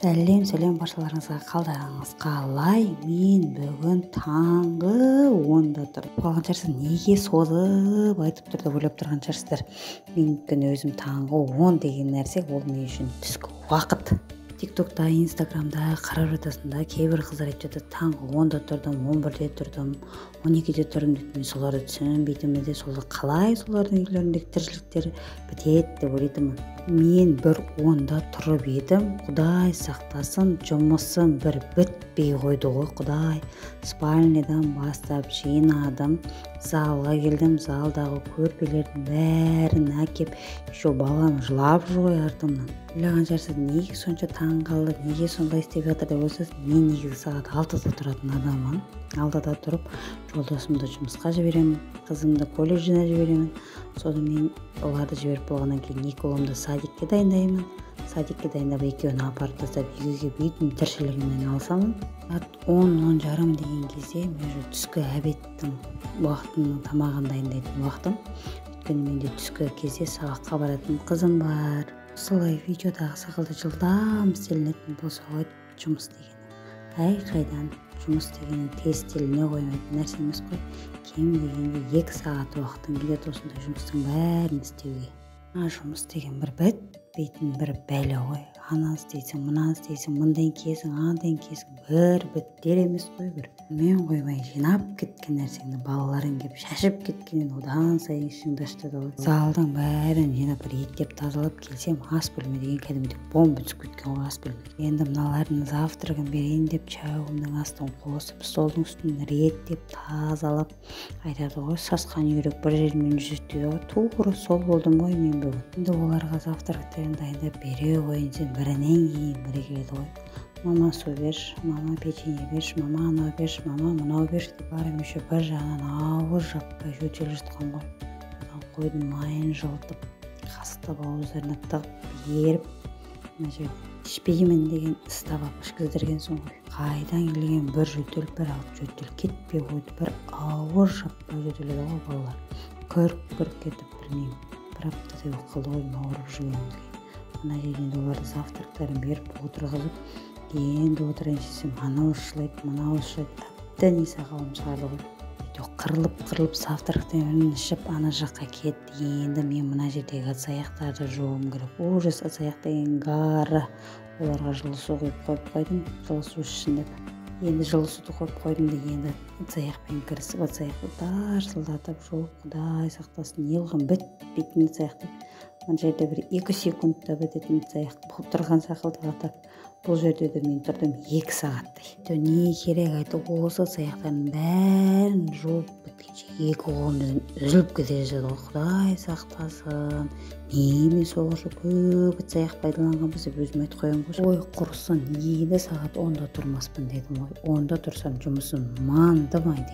Сәлем, сәлем баршаларыңызға, қалдарыңыз қалай? Мен бүгін таңғы 10-да тұрып қалған шығарсыз. Неге созып айтып тұр деп ойлап тұрған шығарсыздар. Мен өйткені өзім таңғы 10 деген нәрсе ол мен үшін түскі уақыт. Тиктокта, Инстаграмда қарап жатасың да, кейбір қыздар айтып жатады: таңғы 10-да тұрдым, 11-де тұрдым, 12-де тұрдым дейді. Мен соларды түсінбейтінмін де, солар қалай, солардың үйлеріндегі тіршіліктері бітеді деп ойлайтынмын. Мен бір 10-да тұрып едім, құдай сақтасын, жұмысым бір бітпей қойды ғой, құдай. Спальныйдан бастап жинадым, залға келдім, залдағы көрпелердің бәрін әкеп, еще балам жылап жүр ғой артымнан. Ойлаған шығарсыз, неге сонша таң қалды, неге сондай істеп жатыр деп ойласаңыз, мен негізі сағат 6-да тұратын адаммын. 6-да тұрып, жолдасымды жұмысқа жіберемін, қызымды колледжіне жіберемін. Содан мен оларды жіберіп болғаннан кейін екі ұлымды садикке дайындаймын. Садикке дайындап, екеуін апарып тастап, үйге келіп, үйдің тіршілігімен айналысамын. Сағат 10, 10:30 деген кезде мен уже түскі обедтің уақытының тамағын дайындайтын уақытым. Өйткені менде түскі кезде сабаққа баратын қызым бар. Солай видеодағы сықылды жылдам істелінетін болса ғой жұмыс дегені. Әй, қайдан, жұмыс дегені тез істеліне қоймайтын нәрсе емес қой. Кем дегенде 2 сағат уақытың кетеді осындай жұмыстың бәрін істеуге. Жұмыс деген бір бітпейтін бір бәле ғой. Ананы істейсің, мынаны істейсің, мындан киесің, анадан киесің, бір бітер емес қой бір. Мен қоймай жинап кеткен нәрсеңді балаларың келіп шашып кеткеннен одан сайын ішіңді ашытады ғой. Залдың бәрін жинап, бір еттеп тазалап келсем, ас бөлме деген кәдімгідей бомба түсіп кеткен ғой ас бөлме. Енді мыналардың завтрагын берейін деп чайымның астын қосып, столдың үстін реттеп тазалап, айтады ғой, сасқан үйрек бір жерінен жүзеді дейді ғой, тура сол болдым ғой мен бүгін. Енді оларға завтрактерін дайындап бере қояйын десем, бірінен кейін бірі келеді ғой. Мама, су берші, мама, печенье берші, мама, анау берші, мама, мынау берші деп. Барым еще бір жағынан ауыз жаппай жөтеліп жатқан ғой. Одан қойдың майын жылытып, қасықтап ауыздарына тығып беріп, мына жерде ішпеймін деген ұстап алып ішкіздіргенсің ғой. Қайдан келген бір жөтел, бір алып жөтел кетпей қойды, бір ауыз жаппай жөтеледі ғой балалар. Күрк күрк етіп, білмеймін, бір аптадай болып қалды ғой ауырып жүргенімізге. Мына жерде енді оларды завтрактарын беріп отырғызып, енді отырайын десем, анау жылайды, мынау жылайды, әбден сақалым шығарды ғой. Әйтеуір қырылып қырылып завтрактарын ішіп ана жаққа кетті. Енді мен мына жердегі ыдыс аяқтарды жууым керек. Ужас, ыдыс аяқ деген гара. Оларға жылы су құйып қойып қойдым, жылы су ішсін деп. Енді жылы суды қойып қойдым да, енді ыдыс аяқпен кірісіп, ыдыс аяқты тарсылдатып жуып, құдай сақтасын, не қылған бітпейтін ыдыс аяқты. Мына жерде бір 2 секундта бітетін ыдыс аяқ болып тұрған сақылды қатар. Бұл жерде де мен тұрдым 2 сағаттай. Не керек айтып, осы ыдыс аяқтардың бәрін жуып біткенше екі қолым үзіліп кете жаздады ғой, құдай сақтасын. Немен соғышы көп ыдыс аяқ пайдаланғанбыз деп өзім айтып қоямын ғой. Ой, құрысын, енді сағат 10-да тұрмаспын дедім ғой. 10-да тұрсам жұмысым мандымайды.